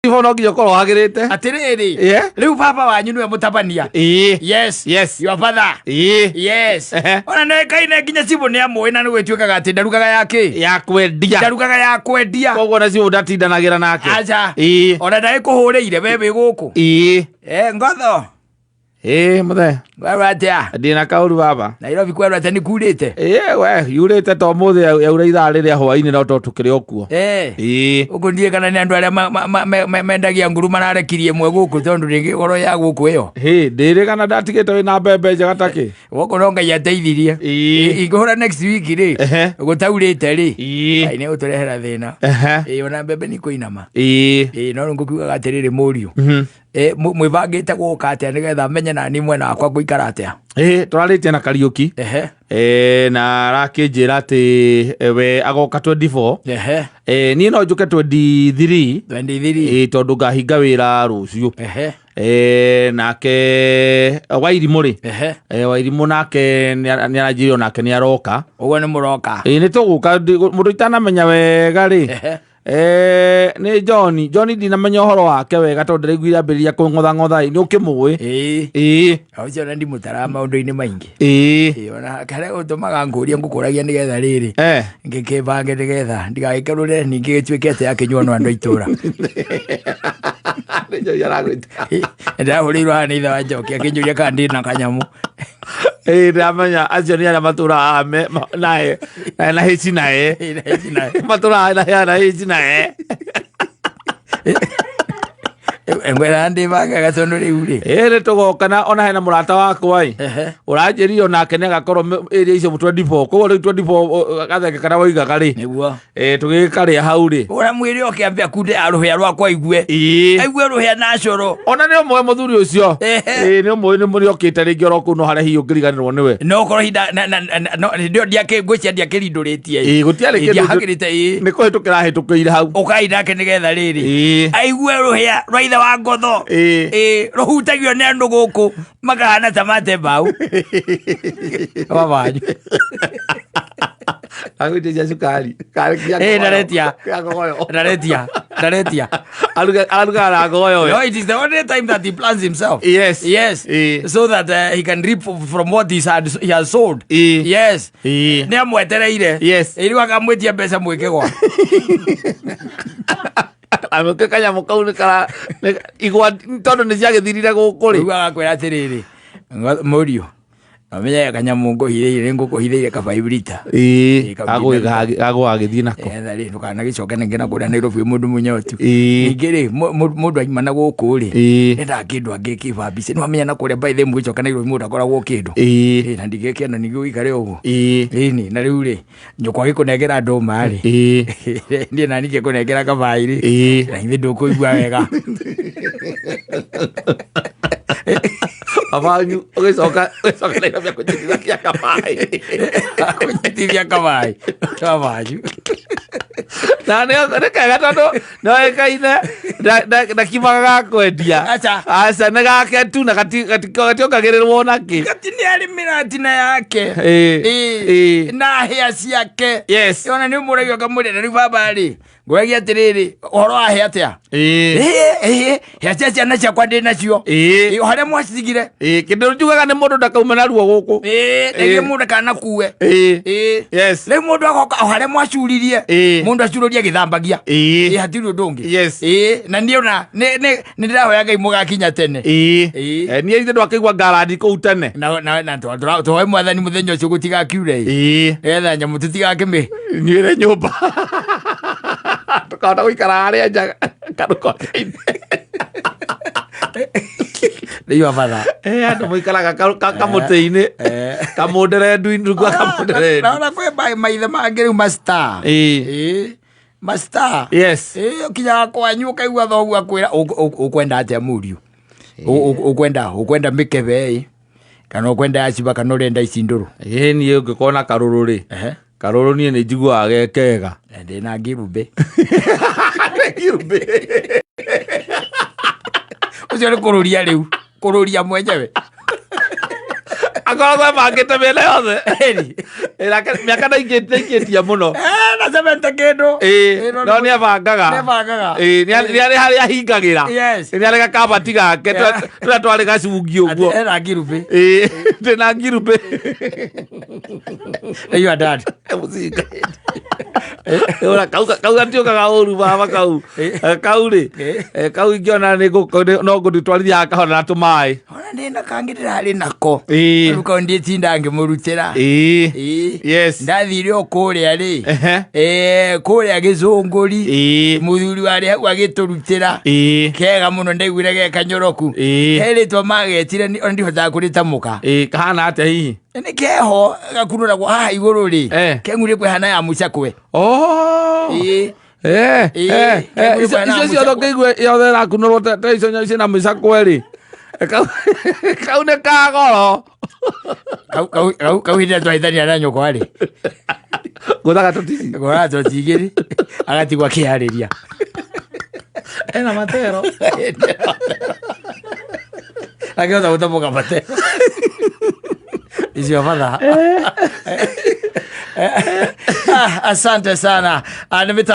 Ivo no nginya ũkorwo wagĩrĩte. Atĩrĩrĩ, Yeah. rĩu baba wanyu nĩwe mũtabania. Yes. Your father. Yes. Ona nĩ kaine nginya cibũ nĩ amũĩ na nĩ gwĩtuĩkaga atĩ ndarugaga ya kĩ? Ya kwendia. Ndarugaga ya kwendia. Koguo na cibũ ndatindanagĩra nake. Aca. Ona ndagĩkũhũrĩire we wĩ gũkũ. Ngotho. Ĩĩ mũthee. Kwerwo atĩa? Ndĩna kaũru baba. Nairobi kwerwo atĩa nĩ kurĩte? Ĩĩ we yurĩte to mũthĩ yaura ithaa rĩrĩa hwainĩ no to tũkĩrĩ o kuo. Ĩĩ. Gũkũ ndiĩ kana nĩ andũ arĩa mendagia nguru mararekirie ĩmwe gũkũ tondũ rĩngĩ ũhoro ya gũkũ ĩyo. Hĩ ndĩrĩ kana ndatigĩte wĩna mbembe njega takĩ. Gũkũ no Ngai ateithirie. Ĩĩ. Ingĩhũra next week rĩ, gũtaurĩte rĩ. Ngai nĩ gũtũrehera thĩna. Ĩĩ ona mbembe nĩ ikũinama. Ĩĩ no rĩu ngũkiugaga atĩrĩrĩ mũriũ. Mwĩbangĩte gũka atĩa nĩgetha menye nani mwena wakwa ngũikara atĩa? Ĩĩ tũrarĩtie na Kariũki. Na arakĩnjĩra atĩ we agoka 24. Niĩ no njũke 23. 23. Tondũ ngahinga wĩra rũciũ. Nake Wairimũ rĩ. Wairimũ nake nĩ aranjĩrire onake nĩ aroka. Ũguo nĩ mũroka. Nĩ tũgũka mũndũ itanamenya wega rĩ. Nĩ John. John ndinamenya ũhoro wake wega tondũ ndĩraiguire ambĩrĩria kũng'othang'otha ĩ, nĩ ũkĩmũĩ? Ĩĩ. Ĩĩ. Ũcio ona ndimũtaraga maũndũ-inĩ maingĩ. Ĩĩ. Ĩĩ, ona harĩa ũtũmaga ngũrie ngũkũragia nĩgetha rĩrĩ. Ngĩkĩbange nĩgetha ndigagĩkerũre ningĩ gĩtuĩke atĩ akĩnyuo no andũ a itũra. Nĩ Njohi aragwĩta. Ndĩrahũrĩirwo haha nĩ ithe wa Njoki akĩnjũria kana ndĩ na kanyamũ. Ĩĩ ndĩramenya acio nĩ arĩa matũraga nae na hĩci nae. Ĩĩ, na hĩci nae. Matũraga na hĩci nae. Ngwĩra ndĩbangaga tondũ rĩu rĩ. Ĩĩ nĩ tũgoka na ona hena mũrata wakwa ĩ. Ũranjĩrire onake nĩ agakorwo area icio 24. Koguo rĩu 24 gathenge kana woigaga rĩ. Nĩguo. Tũgĩkarĩa hau rĩ. Ũra mwĩrĩ oke ambe akunde ya rũhĩa rwakwa aigue. Aigue rũhĩa na coro. Ona nĩ ũmũĩ mũthuri ũcio. Ĩĩ nĩ ũmũĩ nĩ mũrĩ okĩte rĩngĩ oro kũu no harĩa hihi ũngĩriganĩrwo nĩwe. No ũkorwo hinda na na na no hĩndĩ ĩyo ndiakĩ ngwĩciria ndiakĩrindũrĩtie. Ĩĩ gũtiarĩ kĩndũ. Ndiahagĩrĩte ĩĩ. Nĩ kũhĩtũkĩra hĩtũkĩire hau. Ũkai nake nĩgetha rĩrĩ. Aigue rũhĩa rwa ithe wa ngotho. Ĩĩ rũhutagio nĩ andũ gũkũ makahana ta mate mbaũ. Baba wanyu. Agwĩtĩria cukari. Ĩĩ ndaretia. Kĩa ngogoyo. Ndaretia. Ndaretia. Ararugaga na ngogoyo we. No, it is the only time that he plans himself. Yes. Yes. So that he can reap from what he has sowed. Yes. Nĩ amwetereire. Yes. Ĩrĩ akamwĩtia mbeca mwĩkĩgwa. Amũke kanyamũ kau nĩ kara igwa tondũ nĩ ciagĩthirire gũkũ rĩ. Rĩu agakwĩra atĩrĩrĩ, mũriũ, Amenye kanyamũ ngũhithĩire ngũkũhithĩire ka 5 lita. Ĩĩ, agũgagĩthiĩ nako. Etha rĩ ndũkanagĩcoke ningĩ na kũrĩa Nairobi wĩ mũndũ mũnyotu. Ĩĩ. Ningĩ rĩ mũndũ aima na gũkũ rĩ Ĩĩ. endaga kĩndũ angĩkĩba mbica. Nĩ wamenya na kũrĩa by the way mũgĩcoka Nairobi mũndũ akoragwo kĩndũ. Ĩĩ. Ĩĩ, na ndingĩkĩenda ningĩ ũikare ũguo. Ĩĩ. Ĩni, na rĩu rĩ nyũkwa agĩkũnengera ndũma rĩ Ĩĩ. niĩ nani ngĩkũnengera kabaĩ rĩ Ĩĩ. na ithe ndũkũigua wega. Baba wanyu ũgĩcoka ũgĩcoka Nairobi akũnyitithagia kabaĩ. Akũnyitithia kabaĩ baba wanyu. Na nĩ kega tondũ nĩoĩkaine ndakimaga ga kwendia. Aca. Aca nĩ gake tu na gationgagĩrĩrwo nakĩ. Gati nĩ arĩ mĩratina yake. Ĩĩ. Ĩĩ. Ĩĩ. Na hĩa ciake. Yes. Ona nĩ ũmũragia ũkamũrĩa na rĩu baba rĩ ngũragia atĩrĩrĩ ũhoro wa hĩa atĩa? Ĩĩ. Ĩĩ, ĩĩ, hĩa cia ciana ciakwa ndĩ nacio. Ĩĩ. Ĩĩ, o harĩa mwacigire. Ĩĩ, kĩndũ njugaga nĩ mũndũ ndakaume narua gũkũ. Ĩĩ, nĩguo mũndũ akanakue. Ĩĩ. Ĩĩ. Yes. Rĩu mũndũ agoka o harĩa mwacuririe. Ĩĩ. Mũndũ acurũria agĩthambagia. Ĩĩ. Ĩĩ, hatirĩ ũndũ ũngĩ. Yes. Ĩĩ, na niĩ ona nĩ ndĩrahoya Ngai mũgakinya tene. Ĩĩ. Ĩĩ. Niĩ ithe ndwakĩigua ngarandi kũu tene. Na tũhoe mwathani mũthenya ũcio gũtigakiure. Ĩĩ. Nĩgetha nyamũ tũtigakĩmĩ. Nyuĩre nyũmba. Tũkahota gũikara harĩa nja karũkonde-inĩ. Rĩu abatha. Andũ mũikaraga kamũtĩ-inĩ. Kamũnderendu-inĩ, rungu rwa kamũnderendu. Naona kwĩ maithe mangĩ rĩu mastar. Ĩĩ. Ĩĩ. Mastar. Yes. Ĩĩ, ũkinyaga kwanyu ũkaigua thoguo akwĩra ũkwenda atĩa mũriũ? Ũkwenda mĩkebe ĩ? Kana ũkwenda ya ciba kana ũrenda ici ndũrũ? Ĩĩ, niĩ ũngĩkorwo na karũrũ rĩ. Karũrũ niĩ nĩ njiguaga ge kega. Ndĩna ngirumbĩ. Ngirumbĩ. Ũcio nĩ kũrũria rĩu. Kũrũria mwenyewe. Akoragwo ebangĩte mĩena yothe. Ĩni. Ĩ, nake mĩaka ndaingĩtie mũno. Eh, na 70 kĩndũ. Ĩ, Ĩ, no no nĩ abangaga. Nĩabangaga. Ĩ, nĩ arĩ harĩa ahingagĩra. Yes. Nĩ arĩ gakabati gake Yeah. tũrĩa twarĩ gacungi ũguo. Ati ena ngirubĩ. Ĩ, ndĩna ngirubĩ. You are dad. Mũcinga. Ora, kau kau gatiũkaga ũru baba kau. Eh. Kau rĩ, Eh. kau ingĩona nĩ no ngũtwarithia kahora na tũmaĩ. Ona ndĩna kangĩ ndĩrarĩ nako. Ĩ. Rĩu kau ndiĩtinda ngĩmũrutĩra. Ĩ. Ĩ. Yes. Ndathire o kũrĩa rĩ. Ehe. Eh, kũrĩa gĩcũngũri. Ĩ. Mũthuri warĩ hau agĩtũrutĩra. Ĩ. Kega mũno ndaiguire ge kanyoroku. Ĩ. He rĩtwa magetire ona ndihotaga kũrĩtamũka. Ĩ, kahana atĩa hihi? Nĩ keho gakunũragwo haha igũrũ rĩ. Eh. Keng'urie kwĩhana ya mũcakwe. Oh. Ĩ. Eh, Ĩ, eh, eh, keng'urie icio kwĩhana ya icio ciothe mũcakwe. ũngĩigua yothe ĩrakunũrwo ta icio nyau ciĩna mĩcakwe rĩ. Kau kau nĩ ka goro. Kau kau kau kau hĩndĩ ĩrĩa twahĩtania na nyũkwa rĩ. Gũthaga tũtici. Gũraga toti igĩrĩ agatigwo akĩharĩria. Ena matero. Akĩhota gũtamũka matero. Icio batha. Ah, asante sana. Ah, nĩ mĩta-